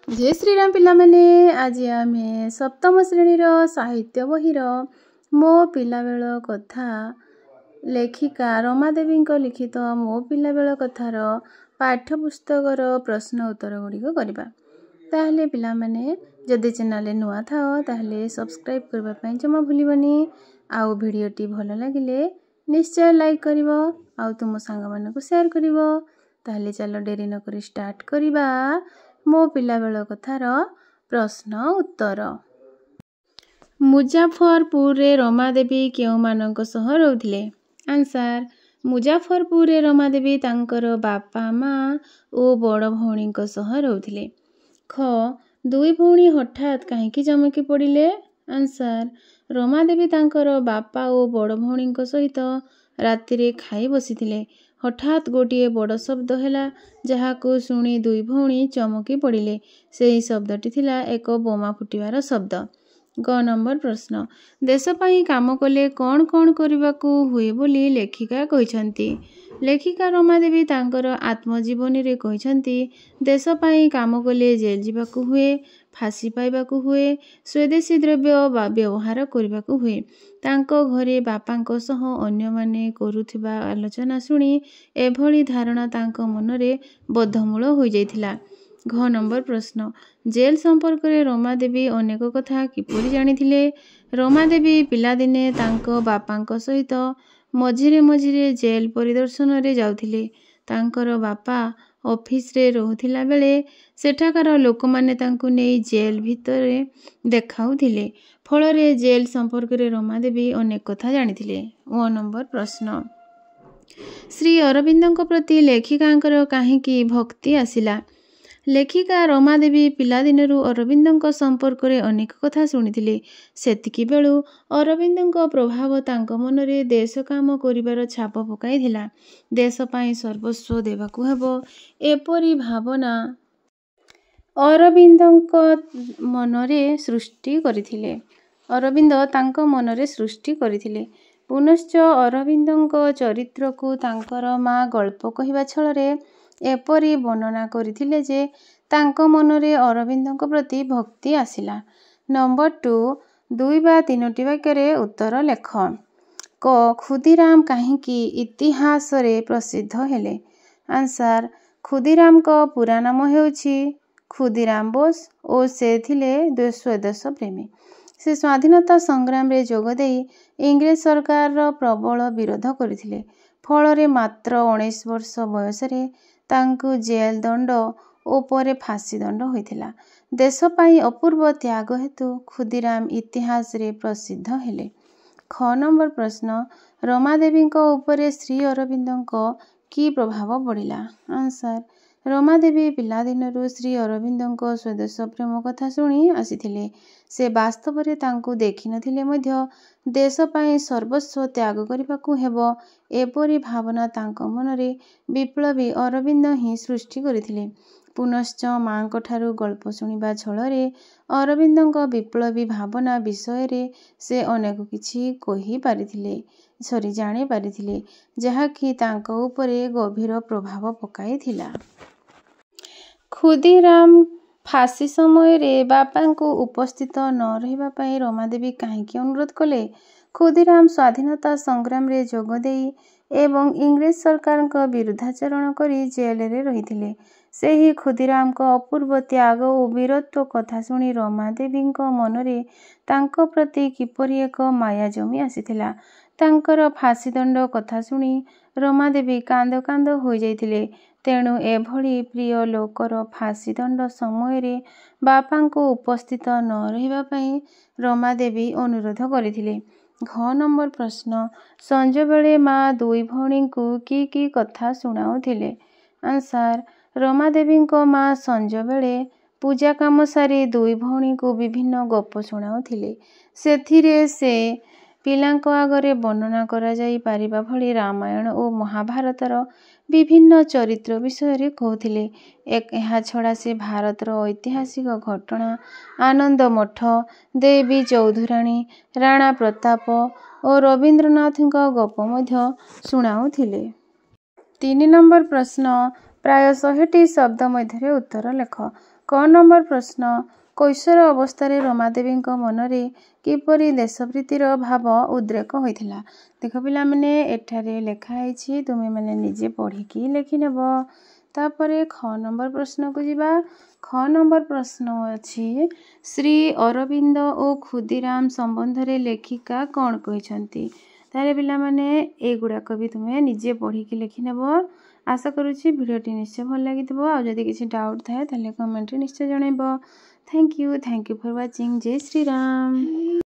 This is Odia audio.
ଜୟ ଶ୍ରୀରାମ ପିଲାମାନେ, ଆଜି ଆମେ ସପ୍ତମ ଶ୍ରେଣୀର ସାହିତ୍ୟ ବହିର ମୋ ପିଲାବେଳ କଥା, ଲେଖିକା ରମାଦେବୀଙ୍କ ଲିଖିତ ମୋ ପିଲାବେଳ କଥାର ପାଠ୍ୟପୁସ୍ତକର ପ୍ରଶ୍ନ ଉତ୍ତର ଗୁଡ଼ିକ କରିବା। ତାହେଲେ ପିଲାମାନେ, ଯଦି ଚ୍ୟାନେଲରେ ନୂଆ ଥାଅ ତାହେଲେ ସବସ୍କ୍ରାଇବ୍ କରିବା ପାଇଁ ଜମା ଭୁଲିବନି, ଆଉ ଭିଡ଼ିଓଟି ଭଲ ଲାଗିଲେ ନିଶ୍ଚୟ ଲାଇକ୍ କରିବ ଆଉ ତୁମ ସାଙ୍ଗମାନଙ୍କୁ ସେୟାର କରିବ। ତାହେଲେ ଚାଲ ଡେରି ନକରି ଷ୍ଟାର୍ଟ କରିବା ମୋ ପିଲାବେଳ କଥାର ପ୍ରଶ୍ନ ଉତ୍ତର। ମୁଜାଫରପୁରରେ ରମାଦେବୀ କେଉଁମାନଙ୍କ ସହ ରହୁଥିଲେ? ଆନ୍ସାର୍, ମୁଜାଫରପୁରରେ ରମାଦେବୀ ତାଙ୍କର ବାପା, ମା ଓ ବଡ଼ ଭଉଣୀଙ୍କ ସହ ରହୁଥିଲେ। ଖ, ଦୁଇ ଭଉଣୀ ହଠାତ୍ କାହିଁକି ଚମକି ପଡ଼ିଲେ? ଆନ୍ସାର୍, ରମାଦେବୀ ତାଙ୍କର ବାପା ଓ ବଡ଼ ଭଉଣୀଙ୍କ ସହିତ ରାତିରେ ଖାଇ ବସିଥିଲେ। ହଠାତ୍ ଗୋଟିଏ ବଡ଼ ଶବ୍ଦ ହେଲା, ଯାହାକୁ ଶୁଣି ଦୁଇ ଭଉଣୀ ଚମକି ପଡ଼ିଲେ। ସେହି ଶବ୍ଦଟି ଥିଲା ଏକ ବୋମା ଫୁଟିବାର ଶବ୍ଦ। ଗ ନମ୍ବର ପ୍ରଶ୍ନ, ଦେଶ ପାଇଁ କାମ କଲେ କ'ଣ କ'ଣ କରିବାକୁ ହୁଏ ବୋଲି ଲେଖିକା କହିଛନ୍ତି? ଲେଖିକା ରମାଦେବୀ ତାଙ୍କର ଆତ୍ମଜୀବନୀରେ କହିଛନ୍ତି, ଦେଶ ପାଇଁ କାମ କଲେ ଜେଲ୍ ଯିବାକୁ ହୁଏ, ଫାଶୀ ପାଇବାକୁ ହୁଏ, ସ୍ୱଦେଶୀ ଦ୍ରବ୍ୟ ବ୍ୟବହାର କରିବାକୁ ହୁଏ। ତାଙ୍କ ଘରେ ବାପାଙ୍କ ସହ ଅନ୍ୟମାନେ କରୁଥିବା ଆଲୋଚନା ଶୁଣି ଏଭଳି ଧାରଣା ତାଙ୍କ ମନରେ ବଦ୍ଧମୂଳ ହୋଇଯାଇଥିଲା। ଘ ନମ୍ବର ପ୍ରଶ୍ନ, ଜେଲ୍ ସମ୍ପର୍କରେ ରମାଦେବୀ ଅନେକ କଥା କିପରି ଜାଣିଥିଲେ? ରମାଦେବୀ ପିଲାଦିନେ ତାଙ୍କ ବାପାଙ୍କ ସହିତ ମଝିରେ ମଝିରେ ଜେଲ୍ ପରିଦର୍ଶନରେ ଯାଉଥିଲେ। ତାଙ୍କର ବାପା ଅଫିସରେ ରହୁଥିଲା ବେଳେ ସେଠାକାର ଲୋକମାନେ ତାଙ୍କୁ ନେଇ ଜେଲ୍ ଭିତରେ ଦେଖାଉଥିଲେ। ଫଳରେ ଜେଲ୍ ସମ୍ପର୍କରେ ରମାଦେବୀ ଅନେକ କଥା ଜାଣିଥିଲେ। ଓ ନମ୍ବର ପ୍ରଶ୍ନ, ଶ୍ରୀ ଅରବିନ୍ଦଙ୍କ ପ୍ରତି ଲେଖିକାଙ୍କର କାହିଁକି ଭକ୍ତି ଆସିଲା? ଲେଖିକା ରମାଦେବୀ ପିଲାଦିନରୁ ଅରବିନ୍ଦଙ୍କ ସମ୍ପର୍କରେ ଅନେକ କଥା ଶୁଣିଥିଲେ। ସେତିକି ବେଳୁ ଅରବିନ୍ଦଙ୍କ ପ୍ରଭାବ ତାଙ୍କ ମନରେ ଦେଶ କାମ କରିବାର ଛାପ ପକାଇଥିଲା। ଦେଶ ପାଇଁ ସର୍ବସ୍ୱ ଦେବାକୁ ହେବ, ଏପରି ଭାବନା ଅରବିନ୍ଦଙ୍କ ମନରେ ସୃଷ୍ଟି କରିଥିଲେ। ଅରବିନ୍ଦ ତାଙ୍କ ମନରେ ସୃଷ୍ଟି କରିଥିଲେ। ପୁନଶ୍ଚ ଅରବିନ୍ଦଙ୍କ ଚରିତ୍ରକୁ ତାଙ୍କର ମା ଗଳ୍ପ କହିବା ଛଳରେ ଏପରି ବର୍ଣ୍ଣନା କରିଥିଲେ ଯେ ତାଙ୍କ ମନରେ ଅରବିନ୍ଦଙ୍କ ପ୍ରତି ଭକ୍ତି ଆସିଲା। ନମ୍ବର 2, 2 ବା 3ଟି ବାକ୍ୟରେ ଉତ୍ତର ଲେଖ। କ, ଖୁଦିରାମ କାହିଁକି ଇତିହାସରେ ପ୍ରସିଦ୍ଧ ହେଲେ? ଆନ୍ସାର୍, ଖୁଦିରାମଙ୍କ ପୁରା ନାମ ହେଉଛି ଖୁଦିରାମ ବୋଷ ଓ ସେ ଥିଲେ ସ୍ୱଦେଶ ପ୍ରେମୀ। ସେ ସ୍ୱାଧୀନତା ସଂଗ୍ରାମରେ ଯୋଗଦେଇ ଇଂରେଜ ସରକାରର ପ୍ରବଳ ବିରୋଧ କରିଥିଲେ। ଫଳରେ ମାତ୍ର 19 ବର୍ଷ ବୟସରେ ତାଙ୍କୁ ଜେଲ୍ ଦଣ୍ଡ ଓ ପରେ ଫାଶୀ ଦଣ୍ଡ ହୋଇଥିଲା। ଦେଶ ପାଇଁ ଅପୂର୍ବ ତ୍ୟାଗ ହେତୁ ଖୁଦିରାମ ଇତିହାସରେ ପ୍ରସିଦ୍ଧ ହେଲେ। ଖ ନମ୍ବର ପ୍ରଶ୍ନ, ରମାଦେବୀଙ୍କ ଉପରେ ଶ୍ରୀ ଅରବିନ୍ଦଙ୍କ କି ପ୍ରଭାବ ପଡ଼ିଲା? ଆନ୍ସାର୍, ରମାଦେବୀ ପିଲାଦିନରୁ ଶ୍ରୀ ଅରବିନ୍ଦଙ୍କ ସ୍ୱଦେଶ ପ୍ରେମ କଥା ଶୁଣି ଆସିଥିଲେ। ସେ ବାସ୍ତବରେ ତାଙ୍କୁ ଦେଖିନଥିଲେ ମଧ୍ୟ ଦେଶ ପାଇଁ ସର୍ବସ୍ୱ ତ୍ୟାଗ କରିବାକୁ ହେବ, ଏପରି ଭାବନା ତାଙ୍କ ମନରେ ବିପ୍ଳବୀ ଅରବିନ୍ଦ ହିଁ ସୃଷ୍ଟି କରିଥିଲେ। ପୁନଶ୍ଚ ମା'ଙ୍କଠାରୁ ଗଳ୍ପ ଶୁଣିବା ଛଳରେ ଅରବିନ୍ଦଙ୍କ ବିପ୍ଳବୀ ଭାବନା ବିଷୟରେ ସେ ଅନେକ କିଛି କହିପାରିଥିଲେ, ସରି, ଜାଣିପାରିଥିଲେ, ଯାହାକି ତାଙ୍କ ଉପରେ ଗଭୀର ପ୍ରଭାବ ପକାଇଥିଲା। ଖୁଦିରାମ ଫାଶୀ ସମୟରେ ବାପାଙ୍କୁ ଉପସ୍ଥିତ ନ ରହିବା ପାଇଁ ରମାଦେବୀ କାହିଁକି ଅନୁରୋଧ କଲେ? ଖୁଦିରାମ ସ୍ୱାଧୀନତା ସଂଗ୍ରାମରେ ଯୋଗଦେଇ ଏବଂ ଇଂରେଜ ସରକାରଙ୍କ ବିରୁଦ୍ଧାଚରଣ କରି ଜେଲରେ ରହିଥିଲେ। ସେହି ଖୁଦିରାମଙ୍କ ଅପୂର୍ବ ତ୍ୟାଗ ଓ ବୀରତ୍ୱ କଥା ଶୁଣି ରମାଦେବୀଙ୍କ ମନରେ ତାଙ୍କ ପ୍ରତି କିପରି ଏକ ମାୟା ଜମି ଆସିଥିଲା। ତାଙ୍କର ଫାଶୀଦଣ୍ଡ କଥା ଶୁଣି ରମାଦେବୀ କାନ୍ଦ କାନ୍ଦ ହୋଇଯାଇଥିଲେ। ତେଣୁ ଏଭଳି ପ୍ରିୟ ଲୋକର ଫାଶୀଦଣ୍ଡ ସମୟରେ ବାପାଙ୍କୁ ଉପସ୍ଥିତ ନ ରହିବା ପାଇଁ ରମାଦେବୀ ଅନୁରୋଧ କରିଥିଲେ। ଘ ନମ୍ବର ପ୍ରଶ୍ନ, ସଞ୍ଜବେଳେ ମା ଦୁଇ ଭଉଣୀଙ୍କୁ କି କି କଥା ଶୁଣାଉଥିଲେ? ଆନ୍ସାର୍, ରମାଦେବୀଙ୍କ ମା ସଞ୍ଜବେଳେ ପୂଜା କାମ ସାରି ଦୁଇ ଭଉଣୀଙ୍କୁ ବିଭିନ୍ନ ଗପ ଶୁଣାଉଥିଲେ। ସେଥିରେ ସେ ପିଲାଙ୍କ ଆଗରେ ବର୍ଣ୍ଣନା କରାଯାଇ ପାରିବା ଭଳି ରାମାୟଣ ଓ ମହାଭାରତର ବିଭିନ୍ନ ଚରିତ୍ର ବିଷୟରେ କହୁଥିଲେ। ଏହାଛଡ଼ା ସେ ଭାରତର ଐତିହାସିକ ଘଟଣା, ଆନନ୍ଦ ମଠ, ଦେବୀ ଚୌଧୁରାଣୀ, ରାଣା ପ୍ରତାପ ଓ ରବୀନ୍ଦ୍ରନାଥଙ୍କ ଗପ ମଧ୍ୟ ଶୁଣାଉଥିଲେ। 3 ନମ୍ବର ପ୍ରଶ୍ନ, ପ୍ରାୟ 100ଟି ଶବ୍ଦ ମଧ୍ୟରେ ଉତ୍ତର ଲେଖ। କ ନମ୍ବର ପ୍ରଶ୍ନ, କୈଶୋର ଅବସ୍ଥାରେ ରମାଦେବୀଙ୍କ ମନରେ କିପରି ଦେଶପ୍ରୀତିର ଭାବ ଉଦ୍ରେକ ହୋଇଥିଲା? ଦେଖ ପିଲାମାନେ, ଏଠାରେ ଲେଖା ହେଇଛି, ତୁମେମାନେ ନିଜେ ପଢ଼ିକି ଲେଖିନେବ। ତାପରେ ଖ ନମ୍ବର ପ୍ରଶ୍ନକୁ ଯିବା। ଖ ନମ୍ବର ପ୍ରଶ୍ନ ଅଛି, ଶ୍ରୀ ଅରବିନ୍ଦ ଓ ଖୁଦିରାମ ସମ୍ବନ୍ଧରେ ଲେଖିକା କ'ଣ କହିଛନ୍ତି? ତାହେଲେ ପିଲାମାନେ, ଏଗୁଡ଼ାକ ବି ତୁମେ ନିଜେ ପଢ଼ିକି ଲେଖିନେବ। ଆଶା କରୁଛି ଭିଡ଼ିଓଟି ନିଶ୍ଚୟ ଭଲ ଲାଗିଥିବ, ଆଉ ଯଦି କିଛି ଡାଉଟ୍ ଥାଏ ତାହେଲେ କମେଣ୍ଟରେ ନିଶ୍ଚୟ ଜଣାଇବ। Thank you, thank you for watching. Jay Shriram.